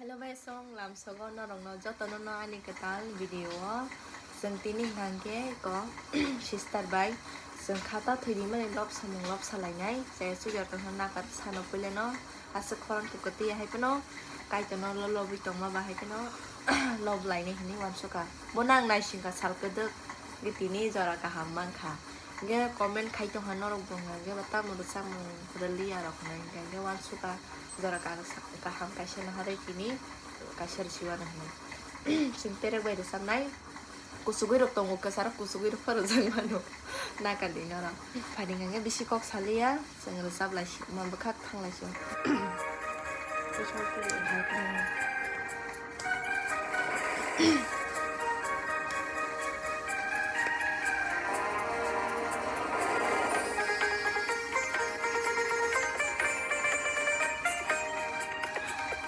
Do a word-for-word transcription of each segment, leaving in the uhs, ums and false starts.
Hello bai song lamsogo norokno jotono no ani kwtal video o. Chwng tini hwnkhe ko sister bai chwng khata thwidi mani lobsa mung lobsa lainai. Chaya chujar tongkha nakat sano puileno aswk khorang tukutiya hai phano kaitono lo lobwi tongma ba hai phano lob lainai hinwi uansukha. Bono ang naisingkha sal kwdwk tini jora kaham mankha. Hwnkhe comment khai tongkha norok bo hwnkha hwnkhe bo tamo rwchapmung rwliya rok hwnwi hwnkha hwnkhe uansukha. Jora ka-, kaham kaisa no harwi tini kaisa rwsiwano hwnwi. Chwng terek bai rwchapnai. Kuchugwi rok tongo, kwcharo kuchugwi rok phano rwjak mano. Nakar di norok. Phaidi hwnkhe bisi kok saliya, chwng rwchap lai si, ma bwkhak thang lai si.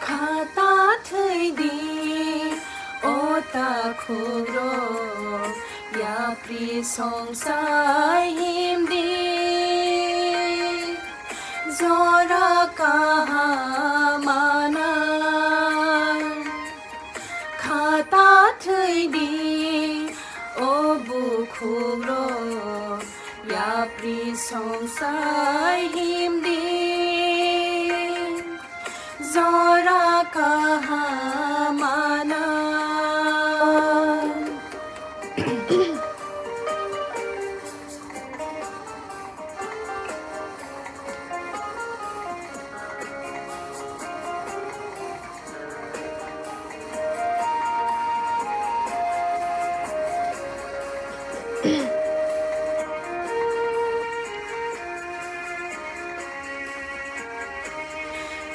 Khata thwidi o takhukrok, yapri songsai himdi. Jora kaham mana khata thwidi o bukhukrok, yapri songsai himdi. Jora kaham mana.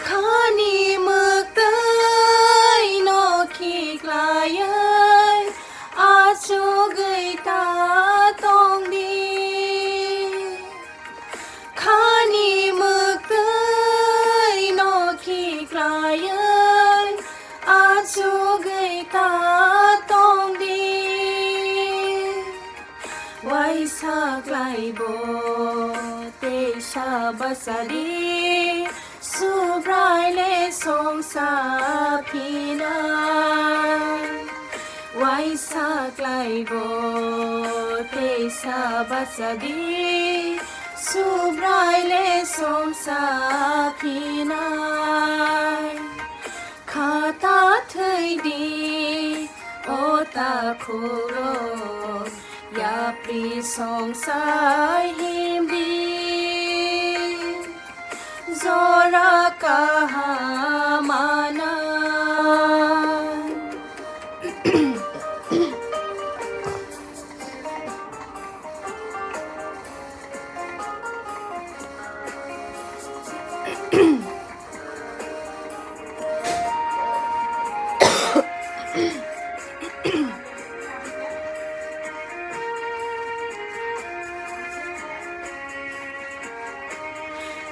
Khani mwktwi no khiklaiwi achugwi ta tongdi. Khani mwktwi no khiklaiwi achugwi ta tongdi. Waisa klaibo teisa bachadi, Subrai le songsa phina. Waisa klaibo teisa bachadi, Subrai le songsa phina. Khata thwidi o takhukrok, yapri songsai himdi. Jora kaham mana.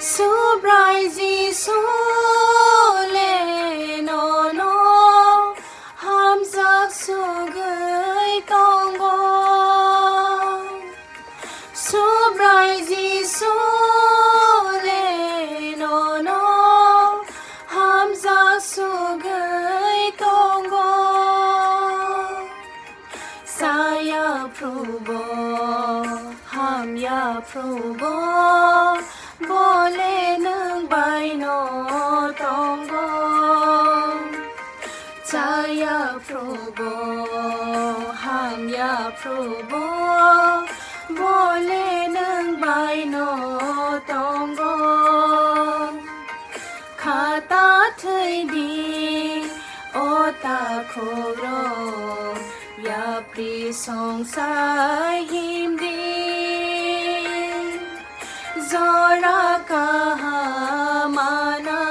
Subrai Jisu le nono hamjak sugwi tongo. Subrai Jisu le nono hamjak sugwi tongo. Chaya phrubo, hamya phrubo, bole nwng baino tongo. Chaya phrubo, hamya phrubo, bole nwng baino tongo. Khata thwidi o takhukrok, yapri songsai himdi. Jora kaham mana.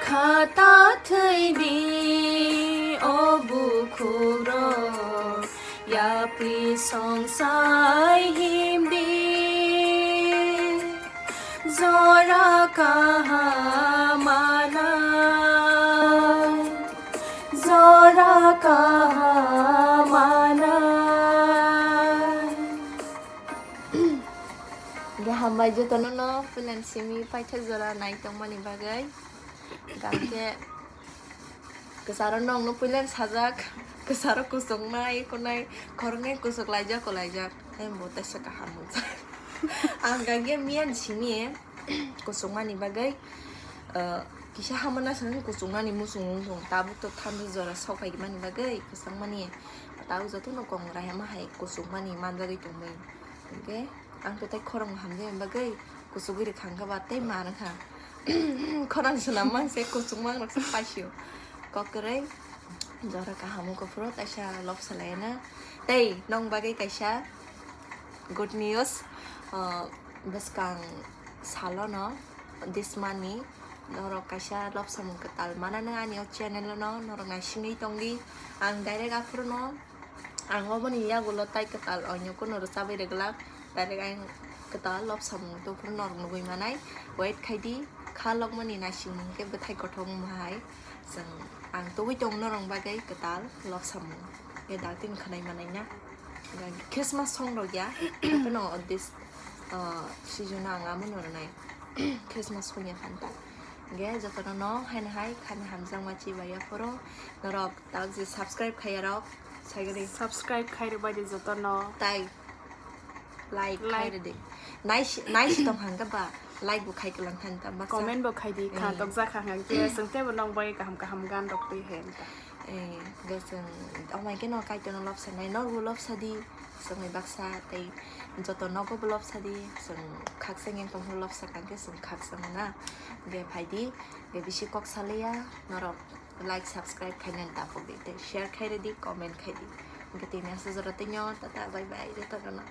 Khata thwidi o bukhukrok, yapri songsai himdi. Jora kaham mana, jora kaham mana. Hwnkhe hambai jotono no puilan simi paithak jora nai tongmani bagwi. Gangke kwcharo nongno puila sajak, kwcharo kuchuknai kunai, khoroknwi kuchuk laijak kwlaijak, tei bo teisa kaham wngjak. Ang gangke miyan simi kuchukmani bagwi, uh, kisa hamana sani kuchukmani muchung muchung, tabuk to thamsa jora sok phaimani bagwi kwchangmani, tabuk jotono kong rai hama hai kuchukmani manjagwi tongmani. Hwnkhe ang to tei khorang hamjakmani bagwi kuchugwi rwkha hwnkhe ba tei ma rwkha. Khorang swnam mang se kuchuk mang rok se paisio. Kok kwrwi jora kaham wngkha phuru kaisa lobsa laina. Tei nong bagwi kaisa good news, uh, bwskang salono this month ni norok kaisa lobsamung kwtal manano ani o channel no norok naisingwi tongdi. Ang direct aphuru no Ang oboni yagulo tai kwtal onyo kuno rwchabwi rwglak, direct ang kwtal lobsamung to phuru norok nugwi manai. Wait khaidi, kha lokmani naisingmung khe bwthai kothok wngma hai. Chwng ang tugwi tongo norok bagwi kwtal lobsamung. Khe daktino khwnai manai na. Christmas song rok ya, hapheno this, uh, season o ang amo no rwnai. Christmas song ya phanta. Ge jotono no haino hai khani hamjakma chibai ya phuru norok. Tabuk je subscribe khaiya rok, saigari. Subscribe khai rwbai di jotono. Tai like khai Like. Rwdi. Naisi, naisi tong hangka ba, like bo khai kwlang khan ta baksa. Comment bo khai di, kha Eh. Tokjak kha hangke, chwng tebo nong bai kaham kaham gan rok twi he ta. Eh, ge chwng, oh my god, no kaito no lobsa nai, no bo lobsa di, chwng bai baksa, tei joto nogo bo lobsa di, chwng khaksa ngen tong lobsa kangke chwng khaksa mana, ge phai di, ge bisi kok saliya, norok. Like, subscribe khainani tapok di, tei share khai rwdi, comment khai di. Hwnkhe tini aswk jora twi nw, tata, bye bye, joto no.